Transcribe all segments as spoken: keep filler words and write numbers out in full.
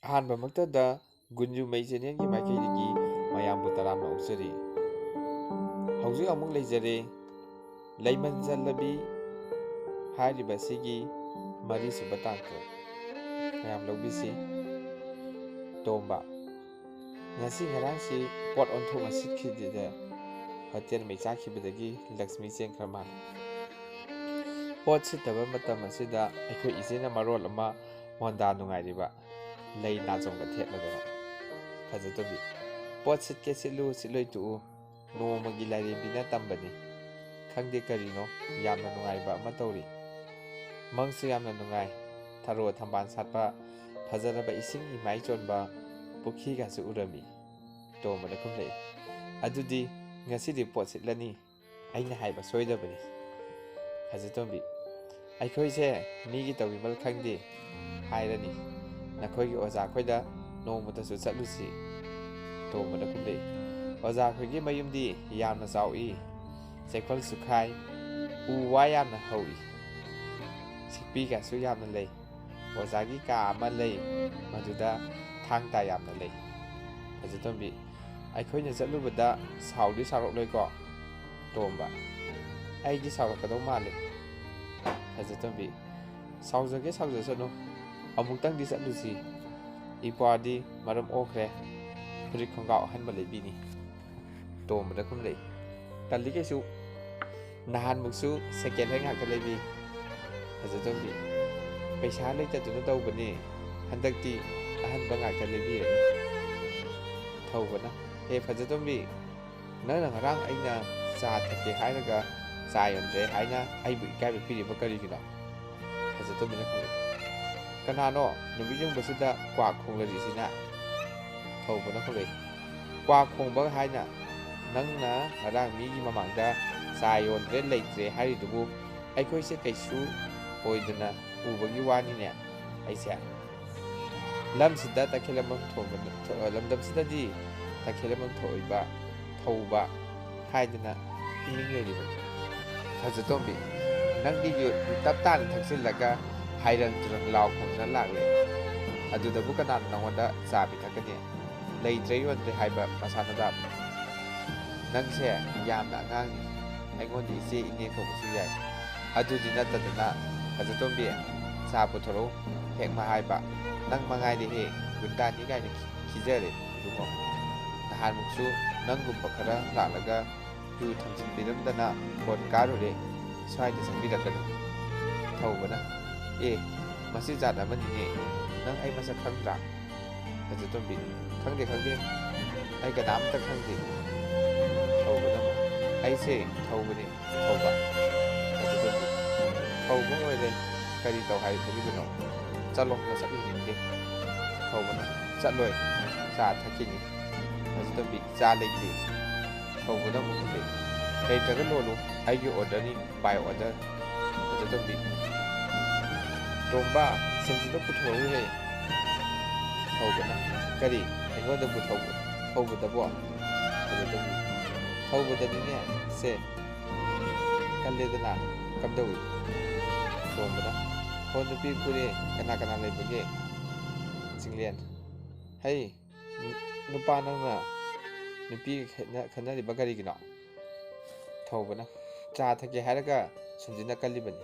ꯑꯍꯥꯟꯕꯃꯛꯇꯗ ꯒꯨꯟꯖꯨꯃꯩ ꯆꯦꯅꯦꯜꯒꯤ ꯃꯥꯏꯀꯩꯗꯒꯤ ꯃꯌꯥꯝꯕꯨ ꯇꯔꯥꯝꯅ ꯑꯣꯛꯆꯔꯤ꯫ ꯍꯧꯖꯤꯛ ꯑꯃꯨꯛ ꯂꯩꯖꯔꯦ, ꯂꯩꯃꯟ ꯆꯠꯂꯕꯤ ꯍꯥꯏꯔꯤꯕ ꯑꯁꯤꯒꯤ ꯃꯔꯤꯁꯨꯕ ꯇꯥꯡꯀꯛ꯫ ꯃꯌꯥꯝ ꯂꯧꯕꯤꯁꯤ꯫ ꯇꯣꯝꯕ, ꯉꯁꯤ ꯉꯔꯥꯡꯁꯤ ꯄꯣꯠ ꯑꯣꯟꯊꯣꯛꯅ ꯁꯤꯠꯈꯤꯗꯦꯗ, ꯍꯣꯇꯦꯜ ꯃꯩ ꯆꯥꯛꯈꯤꯕꯗꯒꯤ ꯂꯛꯁꯃꯤ ꯆꯦꯟꯈ꯭ꯔ ꯃꯥꯜꯂꯦ꯫ ꯄꯣꯠ ꯁꯤꯠꯇꯕ ꯃꯇꯝ ꯑꯁꯤꯗ ꯑꯩꯈꯣꯏ ꯏꯆꯦꯅ ꯃꯔꯣꯜ ꯑꯃ ꯃꯣꯟꯗꯥ ꯅꯨꯡꯉꯥꯏꯔꯤꯕ, ꯂꯩ ꯅꯥꯆꯣꯝꯒ ꯊꯦꯠꯂꯗꯅ꯫ ꯐꯖꯗꯕꯤ, ꯄꯣꯠ ꯁꯤꯠꯀꯦ ꯁꯤꯠꯂꯨ, ꯁꯤꯠꯂꯣꯏ ꯇꯣꯛꯎ, ꯅꯣꯡꯃꯒꯤ ꯂꯥꯏꯔꯦꯝꯕꯤꯅ ꯇꯝꯕꯅꯤ꯫ ꯈꯪꯗꯦ ꯀꯔꯤꯅꯣ, ꯌꯥꯝꯅ ꯅꯨꯡꯉꯥꯏꯕ ꯑꯃ ꯇꯧꯔꯤ꯫ ꯃꯪꯁꯨ ꯌꯥꯝꯅ ꯅꯨꯡꯉꯥꯏ꯫ ꯊꯔꯣ ꯊꯝꯕꯥꯜ ꯁꯥꯠꯄ, ꯐꯖꯔꯕ ꯏꯁꯤꯡ ꯏꯃꯥꯏ ꯆꯣꯟꯕ ꯄꯨꯈ꯭ꯔꯤꯒꯁꯨ ꯎꯔꯝꯃꯤ꯫ ꯇꯣꯝꯕꯅ ꯈꯨꯝꯂꯛꯏ, "ꯑꯗꯨꯗꯤ ꯉꯁꯤꯗꯤ ꯄꯣꯠ ꯁꯤꯠꯂꯅꯤ, ꯑꯩꯅ ꯍꯥꯏꯕ ꯁꯣꯏꯗꯕꯅꯤ꯫" ꯐꯖꯇꯣꯝꯕꯤ, "ꯑꯩꯈꯣꯏꯁꯦ ꯃꯤꯒꯤ ꯇꯧꯕꯤꯃꯜ ꯈꯪꯗꯦ ꯍꯥꯏꯔꯅꯤ꯫ ꯅꯈꯣꯏꯒꯤ ꯑꯣꯖꯥ ꯈꯣꯏꯗ ꯅꯣꯡꯃꯇꯁꯨ ꯆꯠꯂꯨꯁꯤ꯫" ꯇꯣꯝꯕꯅ ꯈꯨꯝꯂꯛꯏ, "ꯑꯣꯖꯥ ꯈꯣꯏꯒꯤ ꯃꯌꯨꯝꯗꯤ ꯌꯥꯝꯅ ꯆꯥꯎꯏ, ꯆꯦꯛꯐꯜꯁꯨ ꯈꯥꯏ, ꯎ ꯋꯥ ꯌꯥꯝꯅ ꯍꯧꯏ, ꯁꯤꯛꯄꯤꯒꯁꯨ ꯌꯥꯝꯅ ꯂꯩ꯫ ꯑꯣꯖꯥꯒꯤ ꯀꯥ ꯑꯃ ꯂꯩ, ꯃꯗꯨꯗ ꯊꯥꯡ ꯇꯥ ꯌꯥꯝꯅ ꯂꯩ꯫" ꯐꯖꯇꯣꯝꯕꯤ, "ꯑꯩꯈꯣꯏꯅ ꯆꯠꯂꯨꯕꯗ ꯁꯥꯎꯗꯤ ꯁꯥꯎꯔꯛꯂꯣꯏꯀꯣ?" ꯇꯣꯝꯕ, "ꯑꯩꯗꯤ ꯁꯥꯎꯔꯛꯀꯗꯧ ꯃꯥꯜꯂꯦ꯫" ꯐꯖꯇꯣꯝꯕꯤ, "ꯁꯥꯎꯖꯒꯦ ꯁꯥꯎꯖꯁꯅꯨ, ꯑꯃꯨꯛꯇꯪꯗꯤ ꯆꯠꯂꯨꯁꯤ꯫ ꯏꯄ꯭ꯋꯥꯗꯤ ꯃꯔꯝ ꯑꯣꯛꯈ꯭ꯔꯦ, ꯐꯨꯔꯤꯠ ꯈꯣꯡꯒ꯭ꯔꯥꯎ ꯑꯍꯟꯕ ꯂꯩꯕꯤꯅꯤ꯫" ꯇꯣꯝꯕꯅ ꯈꯨꯝꯂꯛꯏ, "ꯇꯜꯂꯤ ꯀꯩꯁꯨ, ꯅꯍꯥꯟꯃꯨꯛꯁꯨ ꯁꯦꯀꯦꯟ ꯍꯦꯟ ꯉꯥꯛꯇ ꯂꯩꯕꯤ꯫" ꯐꯖꯇꯣꯝꯕꯤ, "ꯄꯩꯁꯥ ꯂꯩꯇꯗꯨꯅ ꯇꯧꯕꯅꯤ, ꯍꯟꯗꯛꯇꯤ ꯑꯍꯟꯕ ꯉꯥꯛꯇ ꯂꯩꯕꯤꯔꯅꯤ꯫" ꯊꯧꯕꯅ, "ꯑꯦ ꯐꯖꯇꯣꯝꯕꯤ, ꯅꯪꯅ ꯉꯔꯥꯡ ꯑꯩꯅ ꯆꯥ ꯊꯛꯀꯦ ꯍꯥꯏꯔꯒ ꯆꯥ ꯌꯣꯟꯗ꯭ꯔꯦ ꯍꯥꯏꯅ ꯑꯩꯕꯨ ꯏꯀꯥꯏꯕ ꯄꯤꯔꯤꯕ ꯀꯔꯤꯒꯤꯅꯣ?" ꯐꯖꯇꯣꯝꯕꯤꯅ ꯈꯨꯝꯂꯛꯏ, "ꯀꯅꯥꯅꯣ ꯅꯨꯃꯤꯠ ꯌꯨꯡꯕꯁꯤꯗ ꯀ꯭ꯋꯥꯛ ꯈꯣꯡꯂꯔꯤꯁꯤꯅ?" ꯊꯧꯕꯅ ꯈꯨꯝꯂꯛꯏ, "ꯀ꯭ꯋꯥꯛ ꯈꯣꯡꯕ ꯍꯥꯏꯅ ꯅꯪꯅ ꯉꯔꯥꯡ ꯃꯤꯒꯤ ꯃꯃꯥꯡꯗ ꯆꯥ ꯌꯣꯟꯗ꯭ꯔꯦ ꯂꯩꯇ꯭ꯔꯦ ꯍꯥꯏꯔꯤꯗꯨꯕꯨ ꯑꯩꯈꯣꯏꯁꯦ ꯀꯩꯁꯨ ꯑꯣꯏꯗꯅ ꯎꯕꯒꯤ ꯋꯥꯅꯤꯅꯦ꯫ ꯑꯩꯁꯦ ꯂꯝꯁꯤꯗ ꯇꯈꯦꯜ ꯑꯃ ꯊꯣꯛꯄ, ꯂꯝꯗꯝꯁꯤꯗꯗꯤ ꯇꯈꯦꯜ ꯑꯃ ꯊꯣꯛꯏꯕ ꯊꯧꯕ ꯍꯥꯏꯗꯅ ꯏꯃꯤꯡ ꯂꯩꯔꯤꯕꯅꯤ꯫" ꯐꯖꯇꯣꯝꯕꯤ, "ꯅꯪꯗꯤ ꯌꯨ ꯇꯞ ꯇꯥꯅ ꯊꯛꯆꯤꯜꯂꯒ ꯍꯥꯏꯔꯟ ꯇꯨꯔꯟ ꯂꯥꯎ ꯈꯣꯡꯗꯅ ꯂꯥꯛꯂꯦ꯫ ꯑꯗꯨꯗꯕꯨ ꯀꯅꯥꯅ ꯅꯪꯉꯣꯟꯗ ꯆꯥ ꯄꯤꯊꯛꯀꯅꯤ? ꯂꯩꯇ꯭ꯔꯦ ꯌꯣꯟꯗ꯭ꯔꯦ ꯍꯥꯏꯕ ꯃꯁꯥꯅ ꯇꯥꯕꯅꯤ꯫ ꯅꯪꯁꯦ ꯌꯥꯝꯅ ꯑꯉꯥꯡꯅꯤ꯫ ꯑꯩꯉꯣꯟꯗ ꯏꯆꯦ ꯏꯅꯦ ꯀꯧꯕꯁꯨ ꯌꯥꯏ꯫ ꯑꯗꯨꯗꯤ ꯅꯠꯇꯗꯅ, ꯐꯖꯇꯣꯝꯕꯤ, ꯆꯥ ꯄꯨꯊꯣꯔꯛꯎ꯫ ꯍꯦꯛ ꯃꯥ ꯍꯥꯏꯕ, "ꯅꯪ ꯃꯉꯥꯏꯔꯦꯍꯦ, ꯒꯨꯟꯗꯥꯅꯤ" ꯀꯥꯏꯅ ꯈꯤ-, ꯈꯤꯖꯔꯦ ꯏꯕꯨꯡꯉꯣ꯫ ꯅꯍꯥꯟꯃꯨꯛꯁꯨ ꯅꯪꯒꯨꯝꯕ ꯈꯔ ꯂꯥꯛꯂꯒ ꯌꯨ ꯊꯝꯖꯤꯟꯕꯤꯔꯝꯗꯅ ꯀꯣꯟ ꯀꯥꯔꯨꯔꯦ꯫ ꯁ꯭ꯋꯥꯏꯗ ꯆꯪꯕꯤꯔꯛꯀꯅꯨ꯫ ꯊꯧꯕꯅ, "ꯑꯦ, ꯃꯁꯤ ꯖꯥꯠ ꯑꯃꯅꯤꯅꯦ꯫ ꯅꯪ ꯑꯩ ꯃꯁꯛ ꯈꯪꯗ꯭ꯔꯥ?" ꯐꯖꯇꯣꯝꯕꯤ, "ꯈꯪꯗꯦ, ꯈꯪꯗꯦ꯫ ꯑꯩ ꯀꯅꯥꯝꯇ ꯈꯪꯗꯦ꯫" ꯊꯧꯕꯅ ꯑꯃꯨꯛ, "ꯑꯩꯁꯦ ꯊꯧꯕꯅꯦ, ꯊꯧꯕ꯫" ꯐꯖꯇꯣꯝꯕꯤ, "ꯊꯧꯕ ꯑꯣꯏꯔꯦ, ꯀꯔꯤ ꯇꯧ ꯍꯥꯏꯕꯤꯕꯅꯣ? ꯆꯠꯂꯣ, ꯅꯁꯛ ꯌꯦꯡꯅꯤꯡꯗꯦ꯫" ꯊꯧꯕꯅ, "ꯆꯠꯂꯣꯏ, ꯆꯥ ꯊꯛꯈꯤꯅꯤ꯫" ꯐꯖꯇꯣꯝꯕꯤ, "ꯆꯥ ꯂꯩꯇꯦ꯫" ꯊꯧꯕꯅ ꯑꯃꯨꯛ ꯍꯟꯖꯤꯜꯂꯤ꯫ "ꯂꯩꯇ꯭ꯔꯒ ꯂꯣꯜꯂꯨ, ꯑꯩꯒꯤ order ꯅꯤ, by order꯫" ꯐꯖꯇꯣꯝꯕꯤ, "ꯇꯣꯝꯕ, ꯁꯦꯟꯖꯤꯗꯣ ꯄꯨꯊꯣꯔꯛꯎꯍꯦ꯫" ꯊꯧꯕꯅ, "ꯀꯔꯤ? ꯑꯩꯉꯣꯟꯗꯕꯨ ꯊꯧꯕ-, ꯊꯧꯕꯗꯕꯣ?" ꯐꯖꯇꯣꯝꯕꯤ, "ꯊꯧꯕꯗꯅꯤꯅꯦ, ꯁꯦ꯫ ꯀꯜꯂꯦꯗꯅ, ꯀꯝꯗꯧꯏ?" ꯇꯣꯝꯕꯅ, "ꯍꯣ, ꯅꯨꯄꯤ ꯐꯨꯔꯦ, ꯀꯅꯥ ꯀꯅꯥ ꯂꯩꯕꯒꯦ?" ꯆꯤꯡꯂꯦꯟ, "ꯍꯩ, ꯅꯨ-, ꯅꯨꯄꯥ ꯅꯪꯅ ꯅꯨꯄꯤꯒ ꯈꯠꯅ-, ꯈꯠꯅꯔꯤꯕ ꯀꯔꯤꯒꯤꯅꯣ?" ꯊꯧꯕꯅ, "ꯆꯥ ꯊꯛꯀꯦ ꯍꯥꯏꯔꯒ ꯁꯨꯝꯖꯤꯟꯅ ꯀꯜꯂꯤꯕꯅꯤ꯫"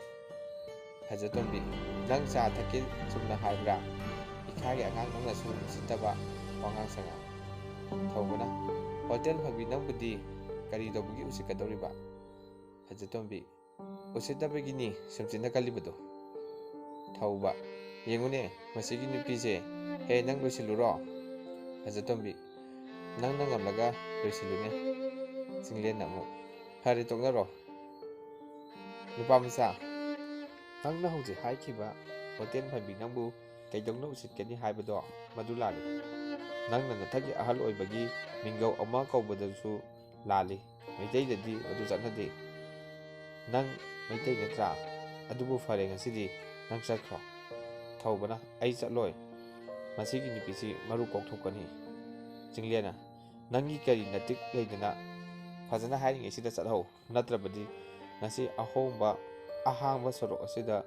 ꯐꯖꯇꯣꯝꯕꯤ, "ꯅꯪ ꯆꯥ ꯊꯛꯀꯦ ꯆꯨꯝꯅ ꯍꯥꯏꯕ꯭ꯔꯥ?" ꯏꯈꯥꯒꯤ ꯑꯉꯥꯡ ꯅꯪꯅꯁꯨ ꯎꯁꯤꯠꯇꯕ ꯋꯥꯉꯥꯡ ꯁꯉꯥꯡ꯫ ꯊꯧꯕꯅ, "ꯍꯣꯇꯦꯜ ꯐꯝꯕꯤ ꯅꯪꯕꯨꯗꯤ ꯀꯔꯤ ꯇꯧꯕꯒꯤ ꯎꯁꯤꯠꯀꯗꯧꯔꯤꯕ?" ꯐꯖꯇꯣꯝꯕꯤ, "ꯎꯁꯤꯠꯇꯕꯒꯤꯅꯤ ꯁꯨꯝꯆꯤꯟꯅ ꯀꯜꯂꯤꯕꯗꯣ꯫" ꯊꯧꯕ, "ꯌꯦꯡꯉꯨꯅꯦ, ꯃꯁꯤꯒꯤ ꯅꯨꯄꯤꯁꯦ꯫ ꯍꯦ, ꯅꯪ ꯂꯣꯏꯁꯤꯜꯂꯨꯔꯣ꯫" ꯐꯖꯇꯣꯝꯕꯤ, "ꯅꯪꯅ ꯉꯝꯂꯒ ꯂꯣꯏꯁꯤꯜꯂꯨꯅꯦ꯫" ꯆꯤꯡꯂꯦꯟꯅ ꯑꯃꯨꯛ, "ꯐꯔꯦ, ꯇꯣꯛꯅꯔꯣ꯫ ꯅꯨꯄꯥ ꯃꯆꯥ, ꯅꯪꯅ ꯍꯧꯖꯤꯛ ꯍꯥꯏꯈꯤꯕ ꯍꯣꯇꯦꯜ ꯐꯝꯕꯤ ꯅꯪꯕꯨ ꯀꯩꯗꯧꯅ ꯎꯁꯤꯠꯀꯅꯤ ꯍꯥꯏꯕꯗꯣ, ꯃꯗꯨ ꯂꯥꯜꯂꯤ꯫ ꯅꯪꯅ ꯅꯊꯛꯀꯤ ꯑꯍꯜ ꯑꯣꯏꯕꯒꯤ ꯃꯤꯡꯒꯧ ꯑꯃ ꯀꯧꯕꯗꯁꯨ ꯂꯥꯜꯂꯤ꯫ ꯃꯩꯇꯩꯗꯗꯤ ꯃꯗꯨ ꯆꯠꯅꯗꯦ꯫ ꯅꯪ ꯃꯩꯇꯩ ꯅꯠꯇ꯭ꯔꯥ? ꯑꯗꯨꯕꯨ ꯐꯔꯦ, ꯉꯁꯤꯗꯤ ꯅꯪ ꯆꯠꯈ꯭ꯔꯣ꯫" ꯊꯧꯕꯅ, "ꯑꯩ ꯆꯠꯂꯣꯏ꯫ ꯃꯁꯤꯒꯤ ꯅꯨꯄꯤꯁꯤ ꯃꯔꯨ ꯀꯣꯛꯊꯣꯛꯀꯅꯤ꯫" ꯆꯤꯡꯂꯦꯟꯅ, "ꯅꯪꯒꯤ ꯀꯔꯤ ꯅꯇꯤꯛ ꯂꯩꯗꯅ? ꯐꯖꯅ ꯍꯥꯏꯔꯤꯉꯩꯁꯤꯗ ꯆꯠꯍꯧ꯫ ꯅꯠꯇ꯭ꯔꯕꯗꯤ ꯉꯁꯤ ꯑꯍꯣꯡꯕ, ꯑꯍꯥꯡꯕ ꯁꯣꯔꯣꯛ ꯑꯁꯤꯗ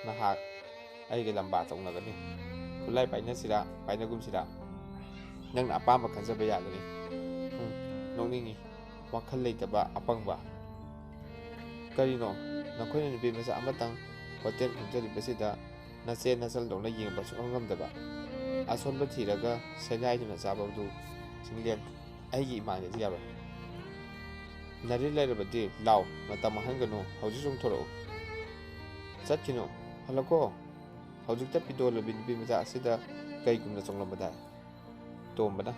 ꯅꯍꯥꯛ ꯑꯩꯒ ꯂꯝꯕꯥ ꯇꯧꯅꯒꯅꯤ꯫" ꯈꯨꯠꯂꯥꯏ ꯄꯥꯏꯅꯁꯤꯔꯥ, ꯄꯥꯏꯅꯒꯨꯝꯁꯤꯔꯥ? ꯅꯪꯅ ꯑꯄꯥꯝꯕ ꯈꯟꯖꯕ ꯌꯥꯒꯅꯤ꯫ ꯎꯝ, ꯅꯣꯛꯅꯤꯡꯉꯤ꯫ ꯋꯥꯈꯜ ꯂꯩꯇꯕ ꯑꯄꯪꯕ꯫ ꯀꯔꯤꯅꯣ? ꯅꯈꯣꯏꯅ ꯅꯨꯄꯤ ꯃꯆꯥ ꯑꯃꯇꯪ ꯍꯣꯇꯦꯜ ꯐꯝꯖꯔꯤꯕꯁꯤꯗ ꯅꯆꯦ ꯅꯆꯜꯗꯧꯅ ꯌꯦꯡꯕ ꯁꯨꯡꯉꯝ ꯉꯝꯗꯕ? ꯑꯁꯣꯟꯕ ꯊꯤꯔꯒ ꯁꯦꯒꯥꯏꯗꯨꯅ ꯆꯥꯕꯗꯨ ꯆꯤꯡꯂꯦꯟ ꯑꯩꯒꯤ ꯏꯃꯥꯡꯗꯗꯤ ꯌꯥꯔꯣꯏ꯫ ꯅꯔꯤ ꯂꯩꯔꯕꯗꯤ ꯂꯥꯎ, ꯃꯇꯝ ꯃꯥꯡꯍꯟꯒꯅꯨ, ꯍꯧꯖꯤꯛ ꯆꯣꯡꯊꯣꯔꯛꯎ꯫ ꯆꯠꯈꯤꯅꯨ, ꯍꯜꯂꯛꯈꯣ꯫ ꯍꯧꯖꯤꯛꯇ ꯄꯤꯗꯣꯜꯂꯕꯤ ꯅꯨꯄꯤ ꯃꯆꯥ ꯑꯁꯤꯗ ꯀꯩꯒꯨꯝꯅ ꯆꯣꯡꯂꯝꯕꯗꯥꯏ? ꯇꯣꯝꯕꯅ,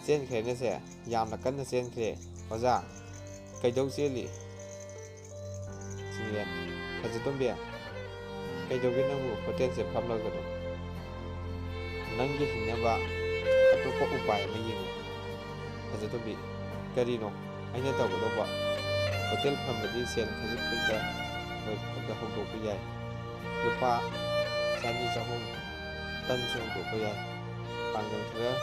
ꯆꯦꯟꯈ꯭ꯔꯦꯅꯦꯁꯦ, ꯌꯥꯝꯅ ꯀꯟꯅ ꯆꯦꯟꯈ꯭ꯔꯦ꯫ ꯑꯣꯖꯥ, ꯀꯩꯗꯧ ꯆꯦꯜꯂꯤ? ꯆꯤꯡꯂꯦꯟ, ꯐꯖꯇꯣꯝꯕꯤ, ꯀꯩꯗꯧꯒꯦ ꯅꯪꯕꯨ ꯍꯣꯇꯦꯜꯁꯦ ꯐꯝꯂꯒꯅꯣ? ꯅꯪꯒꯤ ꯍꯤꯡꯅꯕ ꯑꯇꯣꯞꯄ ꯎꯄꯥꯏ ꯑꯃ ꯌꯦꯡꯉꯨ꯫ ꯐꯖꯇꯣꯝꯕꯤ, ꯀꯔꯤꯅꯣ ꯑꯩꯅ ꯇꯧꯒꯗꯧꯕ? ꯍꯣꯇꯦꯜ ꯐꯝꯕꯗꯤ ꯁꯦꯜ ꯈꯖꯤꯛ ꯈꯛꯇ ꯈꯛꯇ ꯍꯧꯗꯣꯛꯄ ꯌꯥꯏ꯫ ꯂꯨꯄꯥ ꯆꯅꯤ ꯆꯍꯨꯝ, ꯇꯟꯁꯨ ꯍꯧꯗꯣꯛꯄ ꯌꯥꯏ꯫ ꯄꯥꯡꯒꯜ ꯈꯔ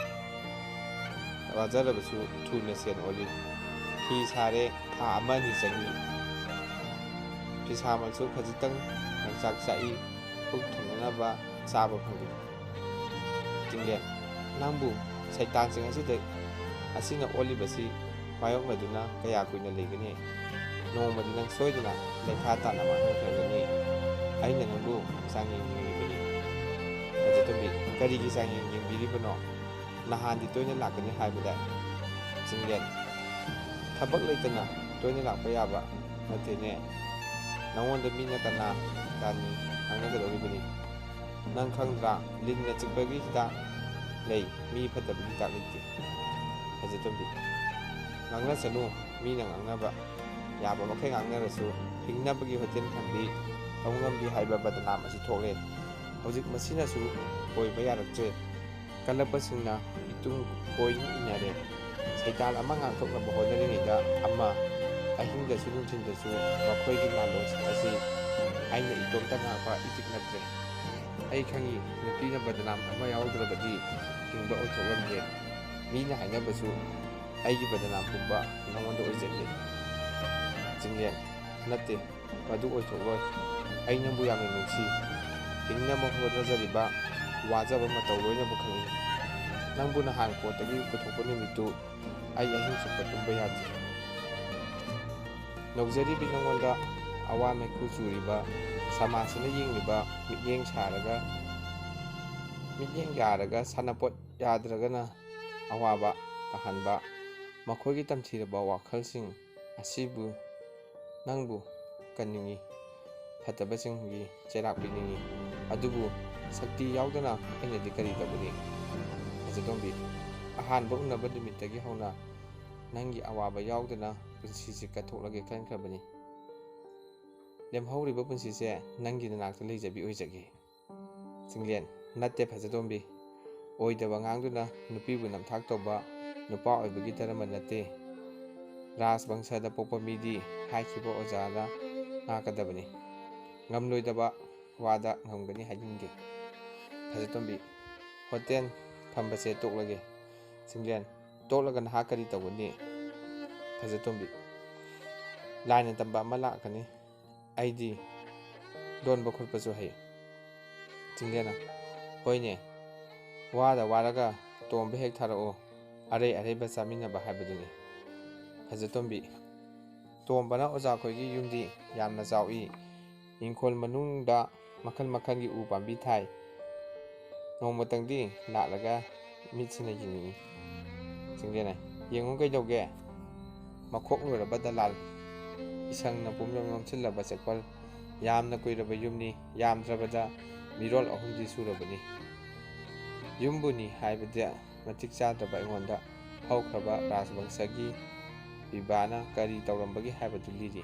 ꯋꯥꯖꯔꯕꯁꯨ ꯊꯨꯅ ꯁꯦꯟ ꯑꯣꯜꯂꯤ꯫ ꯐꯤ ꯁꯥꯔꯦ, ꯊꯥ ꯑꯃ ꯑꯅꯤ ꯆꯪꯏ꯫ ꯐꯤꯁꯥꯃꯛꯁꯨ ꯈꯖꯤꯛꯇꯪ ꯂꯪꯆꯥꯛ ꯆꯥꯛꯏ, ꯄꯨꯛ ꯊꯟꯅꯅꯕ ꯆꯥꯕ ꯐꯪꯗꯦ꯫ ꯆꯤꯡꯂꯦꯟ, ꯅꯪꯕꯨ ꯁꯩꯇꯥꯟꯁꯤꯡ ꯑꯁꯤꯗ, ꯑꯁꯤꯅ ꯑꯣꯜꯂꯤꯕꯁꯤ ꯃꯥꯌꯣꯛꯅꯗꯨꯅ ꯀꯌꯥ ꯀꯨꯏꯅ ꯂꯩꯒꯅꯤ? ꯅꯣꯡꯃꯗꯤ ꯅꯪ ꯁꯣꯏꯗꯅ ꯂꯩꯈꯥ ꯇꯥꯅ ꯃꯥꯡꯍꯟꯈ꯭ꯔꯒꯅꯤ꯫ ꯑꯩꯅ ꯅꯪꯕꯨ ꯆꯥꯡꯌꯦꯡ ꯌꯦꯡꯂꯤꯕꯅꯤ꯫ ꯐꯖꯇꯣꯝꯕꯤ, ꯀꯔꯤꯒꯤ ꯆꯥꯡꯌꯦꯡ ꯌꯦꯡꯕꯤꯔꯤꯕꯅꯣ? ꯅꯍꯥꯟꯗꯤ ꯇꯣꯏꯅ ꯂꯥꯛꯀꯅꯤ ꯍꯥꯏꯕꯗꯥꯏ? ꯆꯤꯡꯂꯦꯟ, ꯊꯕꯛ ꯂꯩꯇꯅ ꯇꯣꯏꯅ ꯂꯥꯛꯄ ꯌꯥꯕ ꯅꯠꯇꯦꯅꯦ꯫ ꯅꯉꯣꯟꯗ ꯃꯤꯅ ꯀꯅꯥ ꯀꯅꯤ ꯉꯥꯡꯅꯒꯗꯧꯔꯤꯕꯅꯤ? ꯅꯪ ꯈꯪꯗ꯭ꯔꯥ? ꯂꯤꯟꯅ ꯆꯤꯛꯄꯒꯤ ꯍꯤꯗꯥꯛ ꯂꯩ, ꯃꯤ ꯐꯠꯇꯕꯒꯤ ꯍꯤꯗꯥꯛ ꯂꯩꯇꯦ꯫ ꯐꯖꯇꯣꯝꯕꯤ, ꯉꯥꯡꯅꯁꯅꯨ, ꯃꯤꯅ ꯉꯥꯡꯅꯕ ꯌꯥꯕ ꯃꯈꯩ ꯉꯥꯡꯅꯔꯁꯨ, ꯍꯤꯡꯅꯕꯒꯤ ꯍꯣꯇꯦꯜ ꯐꯝꯕꯤ, ꯇꯧ ꯉꯝꯕꯤ ꯍꯥꯏꯕ ꯕꯗꯅꯥꯝ ꯑꯁꯤ ꯊꯣꯛꯂꯦ꯫ ꯍꯧꯖꯤꯛ ꯃꯁꯤꯅꯁꯨ ꯑꯣꯏꯕ ꯌꯥꯔꯛꯇ꯭ꯔꯦ꯫ ꯀꯜꯂꯛꯄꯁꯤꯡꯅ ꯏꯇꯨꯡ ꯀꯣꯏꯅ ꯏꯟꯅꯔꯦ꯫ ꯁꯩꯇꯥꯜ ꯑꯃ ꯉꯥꯛꯊꯣꯛꯅꯕ ꯍꯣꯠꯅꯔꯤꯉꯩꯗ ꯑꯃ, ꯑꯍꯤꯡꯗꯁꯨ ꯅꯨꯡꯊꯤꯜꯗꯁꯨ ꯃꯈꯣꯏꯒꯤ ꯂꯥꯜꯂꯣꯟꯁꯤꯡ ꯑꯁꯤ ꯑꯩꯅ ꯏꯇꯣꯝꯇ ꯉꯥꯛꯄ ꯏꯆꯤꯛ ꯅꯠꯇ꯭ꯔꯦ꯫ ꯑꯩ ꯈꯪꯏ, ꯅꯨꯄꯤꯅ ꯕꯗꯅꯥꯝ ꯑꯃ ꯌꯥꯎꯗ꯭ꯔꯕꯗꯤ ꯍꯤꯡꯕ ꯑꯣꯏꯊꯣꯛꯂꯝꯗꯦ꯫ ꯃꯤꯅ ꯍꯥꯏꯅꯕꯁꯨ ꯑꯩꯒꯤ ꯕꯗꯅꯥꯝ ꯄꯨꯝꯕ ꯅꯉꯣꯟꯗ ꯑꯣꯏꯖꯒꯦ꯫ ꯆꯤꯡꯂꯦꯟ, ꯅꯠꯇꯦ, ꯃꯗꯨ ꯑꯣꯏꯊꯣꯛꯂꯣꯏ꯫ ꯑꯩ ꯅꯪꯕꯨ ꯌꯥꯝꯅ ꯅꯨꯡꯁꯤ꯫ ꯍꯤꯡꯅꯕ ꯍꯣꯠꯅꯖꯔꯤꯕ ꯋꯥꯖꯕ ꯃꯇꯧ ꯂꯣꯏꯅꯕꯨ ꯈꯪꯏ꯫ ꯅꯪꯕꯨ ꯅꯍꯥꯟ ꯄꯣꯠꯇꯒꯤ ꯄꯨꯊꯣꯛꯄ ꯅꯨꯃꯤꯠꯇꯨ ꯑꯩ ꯑꯍꯤꯡ ꯆꯨꯞꯄ ꯇꯨꯝꯕ ꯌꯥꯗꯦ꯫ ꯅꯧꯖꯔꯤꯕꯤ ꯅꯉꯣꯟꯗ ꯑꯋꯥ ꯃꯩꯈꯨ ꯆꯨꯔꯤꯕ ꯁꯃꯥꯖꯁꯤꯅ ꯌꯦꯡꯂꯤꯕ ꯃꯤꯠꯌꯦꯡ ꯁꯥꯔꯒ, ꯃꯤꯠꯌꯦꯡ ꯌꯥꯔꯒ ꯁꯥꯟꯅꯄꯣꯠ ꯌꯥꯗ꯭ꯔꯒꯅ ꯑꯋꯥꯕ ꯇꯥꯍꯟꯕ ꯃꯈꯣꯏꯒꯤ ꯇꯝꯊꯤꯔꯕ ꯋꯥꯈꯜꯁꯤꯡ ꯑꯁꯤꯕꯨ ꯅꯪꯕꯨ ꯀꯟꯅꯤꯡꯏ, ꯐꯠꯇꯕꯁꯤꯡꯒꯤ ꯆꯩꯔꯥꯛ ꯄꯤꯅꯤꯡꯏ꯫ ꯑꯗꯨꯕꯨ ꯁꯛꯇꯤ ꯌꯥꯎꯗꯅ ꯑꯩꯅꯗꯤ ꯀꯔꯤ ꯇꯧꯒꯅꯤ? ꯐꯖꯇꯣꯝꯕꯤ, ꯑꯍꯥꯟꯕ ꯎꯅꯕ ꯅꯨꯃꯤꯠꯇꯒꯤ ꯍꯧꯅ ꯅꯪꯒꯤ ꯑꯋꯥꯕ ꯌꯥꯎꯗꯅ ꯄꯨꯟꯁꯤꯁꯤ ꯀꯠꯊꯣꯛꯂꯒꯦ ꯈꯟꯈ꯭ꯔꯕꯅꯤ꯫ ꯂꯦꯝꯍꯧꯔꯤꯕ ꯄꯨꯟꯁꯤꯁꯦ ꯅꯪꯒꯤ ꯅꯅꯥꯛꯇ ꯂꯩꯖꯕꯤ ꯑꯣꯏꯖꯒꯦ꯫ ꯆꯤꯡꯂꯦꯟ, ꯅꯠꯇꯦ ꯐꯖꯇꯣꯝꯕꯤ꯫ ꯑꯣꯏꯗꯕ ꯉꯥꯡꯗꯨꯅ ꯅꯨꯄꯤꯕꯨ ꯅꯝꯊꯥꯛ ꯇꯧꯕ ꯅꯨꯄꯥ ꯑꯣꯏꯕꯒꯤ ꯙꯔꯃ ꯅꯠꯇꯦ꯫ ꯔꯥꯖꯕꯪꯁꯗ ꯄꯣꯛꯄ ꯃꯤꯗꯤ ꯍꯥꯏꯈꯤꯕ ꯑꯣꯖꯥꯅ ꯉꯥꯛꯀꯗꯕꯅꯤ꯫ ꯉꯝꯂꯣꯏꯗꯕ ꯋꯥꯗ ꯉꯝꯒꯅꯤ ꯍꯥꯏꯅꯤꯡꯗꯦ꯫ ꯐꯖꯇꯣꯝꯕꯤ, ꯍꯣꯇꯦꯜ ꯐꯝꯕꯁꯦ ꯇꯣꯛꯂꯒꯦ꯫ ꯆꯤꯡꯂꯦꯟ, ꯇꯣꯛꯂꯒ ꯅꯍꯥꯛ ꯀꯔꯤ ꯇꯧꯒꯅꯤ? ꯐꯖꯇꯣꯝꯕꯤ, ꯂꯥꯏꯅ ꯇꯝꯕ ꯑꯃ ꯂꯥꯛꯀꯅꯤ꯫ ꯑꯩꯗꯤ ꯂꯣꯟꯕ ꯈꯣꯠꯄꯁꯨ ꯍꯩ꯫ ꯆꯤꯡꯂꯦꯟꯅ, ꯍꯣꯏꯅꯦ, ꯋꯥꯗ ꯋꯥꯔꯒ ꯇꯣꯝꯕ ꯍꯦꯛ ꯊꯥꯔꯛꯑꯣ, ꯑꯔꯩ ꯑꯔꯩꯕ ꯆꯥꯃꯤꯟꯅꯕ ꯍꯥꯏꯕꯗꯨꯅꯤ꯫ ꯐꯖꯇꯣꯝꯕꯤ, ꯇꯣꯝꯕꯅ ꯑꯣꯖꯥꯈꯣꯏꯒꯤ ꯌꯨꯝꯗꯤ ꯌꯥꯝꯅ ꯆꯥꯎꯏ, ꯏꯪꯈꯣꯜ ꯃꯅꯨꯡꯗ ꯃꯈꯜ ꯃꯈꯜꯒꯤ ꯎ ꯄꯥꯝꯕꯤ ꯊꯥꯏ꯫ ꯅꯣꯡꯃꯇꯪꯗꯤ ꯂꯥꯛꯂꯒ ꯃꯤꯠꯁꯤꯅ ꯌꯦꯡꯅꯤꯡꯏ꯫ ꯆꯤꯡꯂꯦꯟꯅ, ꯌꯦꯡꯉꯨ ꯀꯩꯗꯧꯒꯦ? ꯃꯈꯣꯛ ꯂꯣꯏꯔꯕ ꯗꯂꯥꯜ, ꯏꯁꯪꯅ ꯄꯨꯝꯅꯃꯛ ꯅꯝꯁꯤꯜꯂꯕ ꯆꯦꯛꯄꯜ꯫ ꯌꯥꯝꯅ ꯀꯨꯏꯔꯕ ꯌꯨꯝꯅꯤ, ꯌꯥꯝꯗ꯭ꯔꯕꯗ ꯃꯤꯔꯣꯜ ꯑꯍꯨꯝꯗꯤ ꯁꯨꯔꯕꯅꯤ꯫ ꯌꯨꯝꯕꯨꯅꯤ ꯍꯥꯏꯕꯗ ꯃꯇꯤꯛ ꯆꯥꯗ꯭ꯔꯕ ꯑꯩꯉꯣꯟꯗ ꯍꯧꯈ꯭ꯔꯕ ꯔꯥꯖꯕꯪꯁꯒꯤ ꯄꯤꯕꯥꯅ ꯀꯔꯤ ꯇꯧꯔꯝꯕꯒꯦ ꯍꯥꯏꯕꯗꯨ ꯂꯤꯔꯤ꯫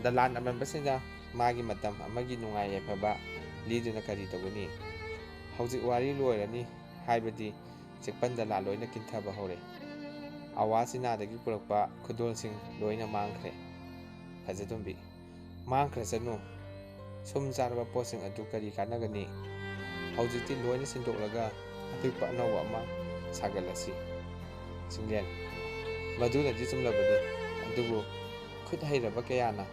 ꯗꯂꯥꯟ ꯑꯃꯟꯕꯁꯤꯡꯅ ꯃꯥꯒꯤ ꯃꯇꯝ ꯑꯃꯒꯤ ꯅꯨꯡꯉꯥꯏ ꯌꯥꯏꯐꯕ ꯂꯤꯗꯨꯅ ꯀꯔꯤ ꯇꯧꯒꯅꯤ? ꯍꯧꯖꯤꯛ ꯋꯥꯔꯤ ꯂꯣꯏꯔꯅꯤ, ꯍꯥꯏꯕꯗꯤ ꯆꯦꯛꯄꯟ ꯗꯂꯥꯟ ꯂꯣꯏꯅ ꯀꯤꯟꯊꯕ ꯍꯧꯔꯦ꯫ ꯑꯋꯥ ꯆꯤꯅꯥꯗꯒꯤ ꯄꯨꯔꯛꯄ ꯈꯨꯗꯣꯜꯁꯤꯡ ꯂꯣꯏꯅ ꯃꯥꯡꯈ꯭ꯔꯦ꯫ ꯐꯖꯇꯣꯝꯕꯤ, ꯃꯥꯡꯈ꯭ꯔꯁꯅꯨ꯫ ꯁꯨꯝ ꯆꯥꯔꯕ ꯄꯣꯠꯁꯤꯡ ꯑꯗꯨ ꯀꯔꯤ ꯀꯥꯟꯅꯒꯅꯤ? ꯍꯧꯖꯤꯛꯇꯤ ꯂꯣꯏꯅ ꯁꯤꯟꯗꯣꯛꯂꯒ ꯑꯄꯤꯛꯄ ꯑꯅꯧꯕ ꯑꯃ ꯁꯥꯒꯠꯂꯁꯤ꯫ ꯆꯤꯡꯂꯦꯟ, ꯃꯗꯨꯅꯗꯤ ꯆꯨꯝꯂꯕꯅꯤ, ꯑꯗꯨꯕꯨ ꯈꯨꯠ ꯍꯩꯔꯕ ꯀꯌꯥꯅ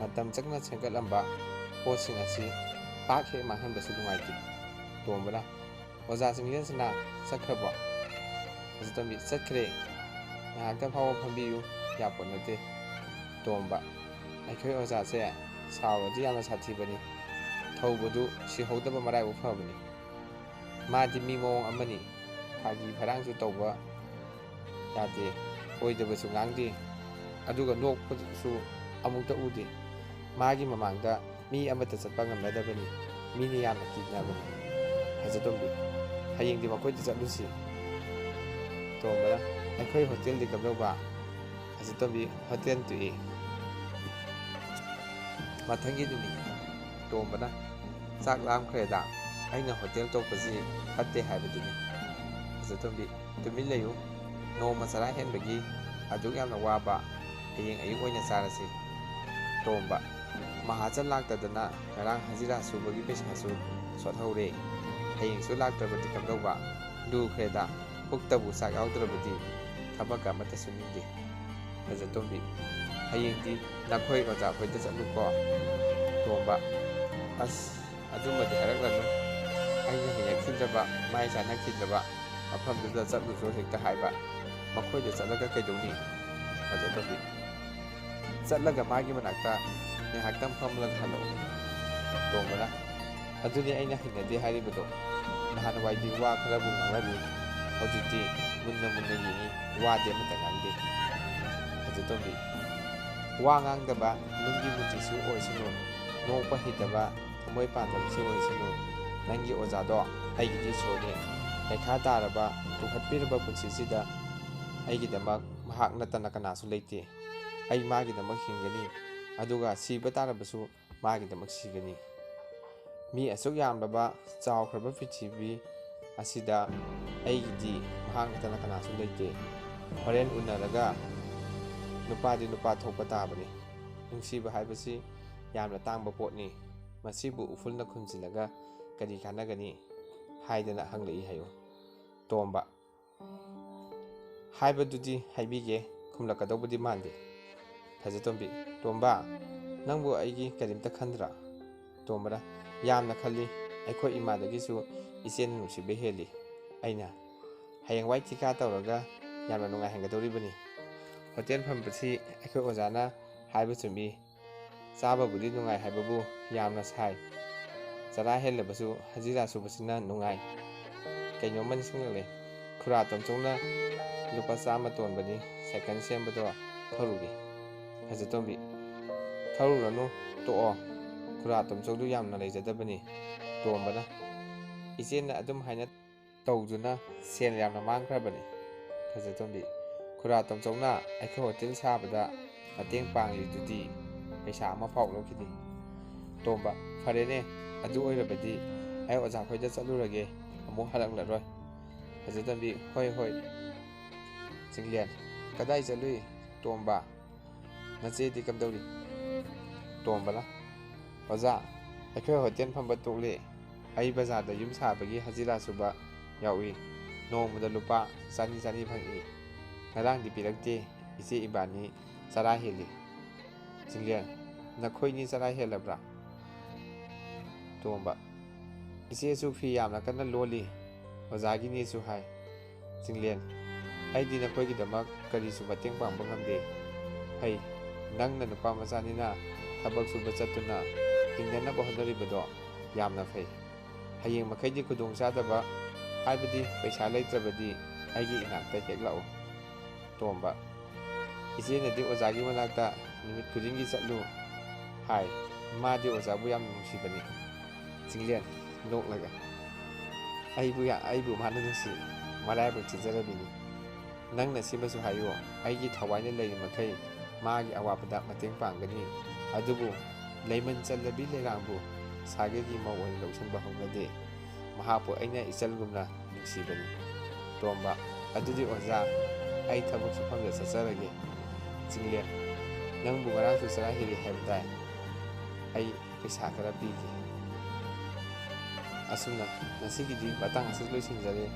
ꯃꯇꯝ ꯆꯪꯅ ꯁꯦꯝꯒꯠꯂꯝꯕ ꯄꯣꯠꯁꯤꯡ ꯑꯁꯤ ꯄꯥꯛ ꯍꯦꯛ ꯃꯥꯡꯍꯟꯕꯁꯨ ꯅꯨꯡꯉꯥꯏꯇꯦ꯫ ꯇꯣꯝꯕꯅ, "ꯑꯣꯖꯥ ꯆꯤꯡꯂꯦꯟꯁꯅꯥ ꯆꯠꯈ꯭ꯔꯕꯣ?" ꯍꯖꯇꯣꯝꯕꯤ, "ꯆꯠꯈ꯭ꯔꯦ꯫ ꯉꯥꯏꯍꯥꯛꯇ ꯐꯥꯎꯕ ꯐꯝꯕꯤꯌꯨ, ꯌꯥꯄꯣꯠ ꯅꯠꯇꯦ꯫" ꯇꯣꯝꯕ, "ꯑꯩꯈꯣꯏ ꯑꯣꯖꯥꯁꯦ ꯁꯥꯎꯔꯗꯤ ꯌꯥꯝꯅ ꯁꯥꯊꯤꯕꯅꯤ꯫ ꯊꯧꯕꯗꯨ ꯁꯤꯍꯧꯗꯕ ꯃꯔꯥꯏꯕꯛ ꯐꯕꯅꯤ꯫ ꯃꯥꯗꯤ ꯃꯤ ꯃꯑꯣꯡ ꯑꯃꯅꯤ꯫ ꯐꯥꯒꯤ ꯐꯔꯥꯡꯁꯨ ꯇꯧꯕ ꯌꯥꯗꯦ, ꯑꯣꯏꯗꯕꯁꯨ ꯉꯥꯡꯗꯦ, ꯑꯗꯨꯒ ꯅꯣꯛꯄꯁꯨ ꯑꯃꯨꯛꯇ ꯎꯗꯦ꯫ ꯃꯥꯒꯤ ꯃꯃꯥꯡꯗ ꯃꯤ ꯑꯃꯠꯇ ꯆꯠꯄ ꯉꯝꯅꯗꯕꯅꯤ꯫ ꯃꯤꯅ ꯌꯥꯝꯅ ꯀꯤꯅꯕꯅꯤ꯫" ꯍꯖꯇꯣꯝꯕꯤ, "ꯍꯌꯦꯡꯗꯤ ꯃꯈꯣꯏꯗ ꯆꯠꯂꯨꯁꯤ꯫" ꯇꯣꯝꯕꯅ, "ꯑꯩꯈꯣꯏ ꯍꯣꯇꯦꯜꯗꯤ ꯀꯝꯗꯧꯕ?" ꯍꯖꯇꯣꯝꯕꯤ, "ꯍꯣꯇꯦꯜ ꯇꯣꯛꯏ꯫" ꯃꯊꯪꯒꯤ ꯅꯨꯃꯤꯠ꯫ ꯇꯣꯝꯕꯅ, "ꯆꯥꯛ ꯂꯥꯝꯈ꯭ꯔꯦꯗ, ꯑꯩꯅ ꯍꯣꯇꯦꯜ ꯇꯣꯛꯄꯁꯤ ꯐꯠꯇꯦ ꯍꯥꯏꯕꯗꯨꯅꯤ꯫" ꯍꯖꯇꯣꯝꯕꯤ, "ꯇꯨꯃꯤꯟ ꯂꯩꯌꯨ꯫ ꯅꯣꯡꯃ ꯆꯔꯥ ꯍꯦꯟꯕꯒꯤ ꯑꯗꯨꯛ ꯌꯥꯝꯅ ꯋꯥꯕ ꯍꯌꯦꯡ ꯑꯌꯨꯛ ꯑꯣꯏꯅ ꯆꯥꯔꯁꯤ꯫" ꯇꯣꯝꯕ, "ꯃꯍꯥꯖꯟ ꯂꯥꯛꯇꯗꯅ ꯉꯔꯥꯡ ꯍꯖꯤꯔꯥ ꯁꯨꯕꯒꯤ ꯄꯩꯁꯥꯁꯨ ꯁꯣꯠꯍꯧꯔꯦ꯫ ꯍꯌꯦꯡꯁꯨ ꯂꯥꯛꯇ꯭ꯔꯕꯗꯤ ꯀꯝꯗꯧꯕ? ꯂꯨꯈ꯭ꯔꯦꯗ, ꯄꯨꯛꯇꯕꯨ ꯆꯥꯛ ꯌꯥꯎꯗ꯭ꯔꯕꯗꯤ ꯊꯕꯛ ꯑꯃꯠꯇ ꯁꯨꯅꯤꯡꯗꯦ꯫" ꯍꯖꯇꯣꯝꯕꯤ, "ꯍꯌꯦꯡꯗꯤ ꯅꯈꯣꯏ ꯑꯣꯖꯥ ꯈꯣꯏꯗ ꯆꯠꯂꯨꯀꯣ꯫" ꯇꯣꯝꯕ, "ꯑꯁ, ꯑꯗꯨꯃꯗꯤ ꯍꯥꯏꯔꯛꯂꯅꯨ꯫ ꯑꯩꯅ ꯍꯩꯅꯈꯤꯗ꯭ꯔꯕ, ꯃꯥꯏ ꯆꯥꯟꯅꯈꯤꯗ꯭ꯔꯕ ꯃꯐꯝꯗꯨꯗ ꯆꯠꯂꯨꯁꯨ ꯍꯦꯛꯇ ꯍꯥꯏꯕ꯫ ꯃꯈꯣꯏꯗ ꯆꯠꯂꯒ ꯀꯩꯗꯧꯅꯤ?" ꯍꯖꯇꯣꯝꯕꯤ, "ꯆꯠꯂꯒ ꯃꯥꯒꯤ ꯃꯅꯥꯛꯇ ꯉꯥꯏꯍꯥꯛꯇꯪ ꯐꯝꯂꯒ ꯍꯜꯂꯛꯎ꯫" ꯇꯣꯝꯕꯅ, "ꯑꯗꯨꯅꯤ ꯑꯩꯅ ꯍꯩꯅꯗꯦ ꯍꯥꯏꯔꯤꯕꯗꯣ꯫ ꯅꯍꯥꯟꯋꯥꯏꯗꯤ ꯋꯥ ꯈꯔꯕꯨ ꯉꯥꯡꯅꯔꯨꯏ, ꯍꯧꯖꯤꯛꯇꯤ ꯃꯨꯟꯅ ꯃꯨꯟꯅ ꯌꯦꯡꯉꯤ, ꯋꯥꯗꯤ ꯑꯃꯠꯇ ꯉꯥꯡꯗꯦ꯫" ꯍꯖꯇꯣꯝꯕꯤ, "ꯋꯥ ꯉꯥꯡꯗꯕ ꯅꯨꯡꯒꯤ ꯃꯨꯟꯇꯤꯁꯨ ꯑꯣꯏꯁꯅꯨ, ꯅꯣꯛꯄ ꯍꯩꯇꯕ ꯊꯃꯣꯏ ꯄꯥꯟꯗꯕꯁꯨ ꯑꯣꯏꯁꯅꯨ, ꯅꯪꯒꯤ ꯑꯣꯖꯥꯗꯣ ꯑꯩꯒꯤꯗꯤ ꯏꯁꯣꯔꯅꯤ꯫ ꯄꯩꯈꯥ ꯇꯥꯔꯕ, ꯄꯨꯈꯠꯄꯤꯔꯕ ꯄꯨꯟꯁꯤꯁꯤꯗ ꯑꯩꯒꯤꯗꯃꯛ ꯃꯍꯥꯛ ꯅꯠꯇꯅ ꯀꯅꯥꯁꯨ ꯂꯩꯇꯦ꯫ ꯑꯩ ꯃꯥꯒꯤꯗꯃꯛ ꯍꯤꯡꯒꯅꯤ, ꯑꯗꯨꯒ ꯁꯤꯕ ꯇꯥꯔꯕꯁꯨ ꯃꯥꯒꯤꯗꯃꯛ ꯁꯤꯒꯅꯤ꯫ ꯃꯤ ꯑꯁꯨꯛ ꯌꯥꯝꯂꯕ ꯆꯥꯎꯈ꯭ꯔꯕ ꯄ꯭ꯔꯤꯊꯤꯕꯤ ꯑꯁꯤꯗ ꯑꯩꯒꯤꯗꯤ ꯃꯍꯥꯛ ꯅꯠꯇꯅ ꯀꯅꯥꯁꯨ ꯂꯩꯇꯦ꯫ ꯍꯣꯔꯦꯟ ꯎꯅꯔꯒ ꯅꯨꯄꯥꯗꯤ ꯅꯨꯄꯥ ꯊꯣꯛꯄ ꯇꯥꯕꯅꯤ꯫ ꯅꯨꯡꯁꯤꯕ ꯍꯥꯏꯕꯁꯤ ꯌꯥꯝꯅ ꯇꯥꯡꯕ ꯄꯣꯠꯅꯤ꯫ ꯃꯁꯤꯕꯨ ꯎꯐꯨꯜꯅ ꯈꯨꯝꯖꯤꯜꯂꯒ ꯀꯔꯤ ꯀꯥꯟꯅꯒꯅꯤ?" ꯍꯥꯏꯗꯅ ꯍꯪꯂꯛꯏ ꯍꯥꯏꯌꯨ꯫ ꯇꯣꯝꯕ, "ꯍꯥꯏꯕꯗꯨꯗꯤ ꯍꯥꯏꯕꯤꯒꯦ, ꯈꯨꯝꯂꯛꯀꯗꯧꯕꯗꯤ ꯃꯥꯟꯗꯦ꯫" ꯍꯖꯇꯣꯝꯕꯤ, "ꯇꯣꯝꯕ, ꯅꯪꯕꯨ ꯑꯩꯒꯤ ꯀꯔꯤꯝꯇ ꯈꯟꯗ꯭ꯔꯥ?" ꯇꯣꯝꯕꯅ, "ꯌꯥꯝꯅ ꯈꯜꯂꯤ, ꯑꯩꯈꯣꯏ ꯏꯃꯥꯗꯒꯤꯁꯨ ꯏꯆꯦꯅ ꯅꯨꯡꯁꯤꯕ ꯍꯦꯜꯂꯤ꯫ ꯑꯩꯅ, "ꯍꯌꯦꯡꯋꯥꯏ ꯊꯤꯀꯥ ꯇꯧꯔꯒ ꯌꯥꯝꯅ ꯅꯨꯡꯉꯥꯏꯍꯟꯒꯗꯧꯔꯤꯕꯅꯤ꯫ ꯍꯣꯇꯦꯜ ꯐꯝꯕꯁꯤ ꯑꯩꯈꯣꯏ ꯑꯣꯖꯥꯅ ꯍꯥꯏꯕ ꯆꯨꯝꯃꯤ꯫ ꯆꯥꯕꯕꯨꯗꯤ ꯅꯨꯡꯉꯥꯏ ꯍꯥꯏꯕꯕꯨ ꯌꯥꯝꯅ ꯁꯥꯏ꯫ ꯆꯔꯥ ꯍꯦꯜꯂꯕꯁꯨ ꯍꯖꯤꯔꯥ ꯁꯨꯕꯁꯤꯅ ꯅꯨꯡꯉꯥꯏ꯫ ꯀꯩꯅꯣꯝꯃ ꯅꯤꯡꯁꯤꯡꯂꯛꯂꯦ꯫ ꯈꯨꯔꯥ ꯇꯣꯝꯆꯧꯅ ꯂꯨꯄꯥ ꯆꯥꯝꯃ ꯇꯣꯟꯕꯅꯤ ꯁꯥꯏꯀꯜ ꯁꯦꯝꯕꯗꯣ ꯊꯧꯔꯨꯒꯦ꯫" ꯐꯖꯇꯣꯝꯕꯤ, "ꯊꯧꯔꯨꯔꯅꯨ, ꯇꯣꯛꯑꯣ꯫ ꯈꯨꯔꯥ ꯇꯣꯝꯆꯧꯗꯨ ꯌꯥꯝꯅ ꯂꯩꯖꯗꯕꯅꯤ꯫" ꯇꯣꯝꯕꯅ, "ꯏꯆꯦꯅ ꯑꯗꯨꯝ ꯍꯥꯏꯅ ꯇꯧꯗꯨꯅ ꯁꯦꯜ ꯌꯥꯝꯅ ꯃꯥꯡꯈ꯭ꯔꯕꯅꯤ꯫" ꯐꯖꯇꯣꯝꯕꯤ, "ꯈꯨꯔꯥ ꯇꯣꯝꯆꯧꯅ ꯑꯩꯈꯣꯏ ꯍꯣꯇꯦꯜ ꯁꯥꯕꯗ ꯃꯇꯦꯡ ꯄꯥꯡꯂꯤꯗꯨꯗꯤ ꯄꯩꯁꯥ ꯑꯃ ꯐꯥꯎ ꯂꯧꯈꯤꯗꯦ꯫" ꯇꯣꯝꯕ, "ꯐꯔꯦꯅꯦ, ꯑꯗꯨ ꯑꯣꯏꯔꯕꯗꯤ ꯑꯩ ꯑꯣꯖꯥ ꯈꯣꯏꯗ ꯆꯠꯂꯨꯔꯒꯦ, ꯑꯃꯨꯛ ꯍꯜꯂꯛꯂꯔꯣꯏ꯫" ꯐꯖꯇꯣꯝꯕꯤ, "ꯍꯣꯏ, ꯍꯣꯏ꯫" ꯆꯤꯡꯂꯦꯟ, "ꯀꯗꯥꯏ ꯆꯠꯂꯨꯏ, ꯇꯣꯝꯕ? ꯅꯆꯦꯗꯤ ꯀꯝꯗꯧꯔꯤ?" ꯇꯣꯝꯕꯅ, "ꯑꯣꯖꯥ, ꯑꯩꯈꯣꯏ ꯍꯣꯇꯦꯜ ꯐꯝꯕ ꯇꯣꯛꯂꯦ꯫ ꯑꯩ ꯕꯖꯥꯔꯗ ꯌꯨꯝ ꯁꯥꯕꯒꯤ ꯍꯖꯤꯔꯥ ꯁꯨꯕ ꯌꯥꯎꯏ꯫ ꯅꯣꯡꯃꯗ ꯂꯨꯄꯥ ꯆꯅꯤ ꯆꯅꯤ ꯐꯪꯏ꯫ ꯉꯔꯥꯡꯗꯤ ꯄꯤꯔꯛꯇꯦ꯫ ꯏꯆꯦ ꯏꯕꯥꯅꯤ ꯆꯔꯥ ꯍꯦꯜꯂꯤ꯫" ꯆꯤꯡꯂꯦꯟ, "ꯅꯈꯣꯏꯅꯤ ꯆꯔꯥ ꯍꯦꯜꯂꯕ꯭ꯔꯥ?" ꯇꯣꯝꯕ, "ꯏꯆꯦꯁꯨ ꯐꯤ ꯌꯥꯝꯅ ꯀꯟꯅ ꯂꯣꯜꯂꯤ, ꯑꯣꯖꯥꯒꯤꯅꯦꯁꯨ ꯍꯥꯏ꯫" ꯆꯤꯡꯂꯦꯟ, "ꯑꯩꯗꯤ ꯅꯈꯣꯏꯒꯤꯗꯃꯛ ꯀꯔꯤꯁꯨ ꯃꯇꯦꯡ ꯄꯥꯡꯕ ꯉꯝꯗꯦ꯫ ꯐꯩ, ꯅꯪꯅ ꯅꯨꯄꯥ ꯃꯆꯥꯅꯤꯅ ꯊꯕꯛ ꯁꯨꯕ ꯆꯠꯇꯨꯅ ꯍꯤꯡꯅꯅꯕ ꯍꯣꯠꯅꯔꯤꯕꯗꯣ ꯌꯥꯝꯅ ꯐꯩ꯫ ꯍꯌꯦꯡ ꯃꯈꯩꯗꯤ ꯈꯨꯗꯣꯡ ꯆꯥꯗꯕ, ꯍꯥꯏꯕꯗꯤ ꯄꯩꯁꯥ ꯂꯩꯇ꯭ꯔꯕꯗꯤ ꯑꯩꯒꯤ ꯏꯅꯥꯛꯇ ꯍꯦꯛ ꯂꯥꯛꯎ꯫" ꯇꯣꯝꯕ, "ꯏꯆꯦꯅꯗꯤ ꯑꯣꯖꯥꯒꯤ ꯃꯅꯥꯛꯇ ꯅꯨꯃꯤꯠ ꯈꯨꯗꯤꯡꯒꯤ ꯆꯠꯂꯨ ꯍꯥꯏ꯫ ꯃꯥꯗꯤ ꯑꯣꯖꯥꯕꯨ ꯌꯥꯝꯅ ꯅꯨꯡꯁꯤꯕꯅꯤ꯫" ꯆꯤꯡꯂꯦꯟ, ꯅꯣꯛꯂꯒ, "ꯑꯩꯕꯨ ꯌꯥ-, ꯑꯩꯕꯨ ꯃꯥꯅ ꯅꯨꯡꯁꯤ, ꯃꯔꯥꯏꯕꯛ ꯊꯤꯖꯔꯕꯤꯅꯤ꯫ ꯅꯪꯅ ꯁꯤꯃꯁꯨ ꯍꯥꯏꯌꯨ, ꯑꯩꯒꯤ ꯊꯋꯥꯏꯅ ꯂꯩꯔꯤ ꯃꯈꯩ ꯃꯥꯒꯤ ꯑꯋꯥꯕꯗ ꯃꯇꯦꯡ ꯄꯥꯡꯒꯅꯤ꯫ ꯑꯗꯨꯕꯨ ꯂꯩꯃꯟ ꯆꯜꯂꯕꯤ ꯂꯩꯔꯥꯡꯕꯨ ꯁꯥꯒꯩꯒꯤ ꯃꯧ ꯑꯣꯏꯅ ꯂꯧꯁꯤꯟꯕ ꯍꯧꯅꯗꯦ꯫ ꯃꯍꯥꯛꯄꯨ ꯑꯩꯅ ꯏꯆꯜꯒꯨꯝꯅ ꯅꯨꯡꯁꯤꯕꯅꯤ꯫" ꯇꯣꯝꯕ, "ꯑꯗꯨꯗꯤ ꯑꯣꯖꯥ, ꯑꯩ ꯊꯕꯛ ꯁꯨꯐꯝꯗ ꯆꯠꯆꯔꯒꯦ꯫" ꯆꯤꯡꯂꯦꯟ, "ꯅꯪꯕꯨ ꯉꯔꯥꯡꯁꯨ ꯆꯔꯥ ꯍꯦꯜꯂꯤ ꯍꯥꯏꯕ ꯇꯥꯏ꯫ ꯑꯩ ꯄꯩꯁꯥ ꯈꯔ ꯄꯤꯒꯦ꯫ ꯑꯁꯨꯝꯅ ꯉꯁꯤꯒꯤꯗꯤ ꯃꯇꯥꯡ ꯑꯁꯤꯗ ꯂꯣꯏꯁꯤꯟꯖꯔꯦ꯫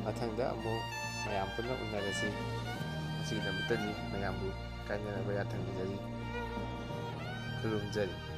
ꯃꯊꯪꯗ ꯑꯃꯨꯛ ꯃꯌꯥꯝ ꯄꯨꯟꯅ ꯎꯅꯔꯁꯤ꯫ ꯉꯁꯤꯒꯤꯗꯃꯛꯇꯗꯤ ꯃꯌꯥꯝꯕꯨ ꯀꯥꯏꯅꯔꯕ ꯌꯥꯊꯪ ꯅꯤꯖꯔꯤ꯫ ꯈꯨꯔꯨꯝꯖꯔꯤ꯫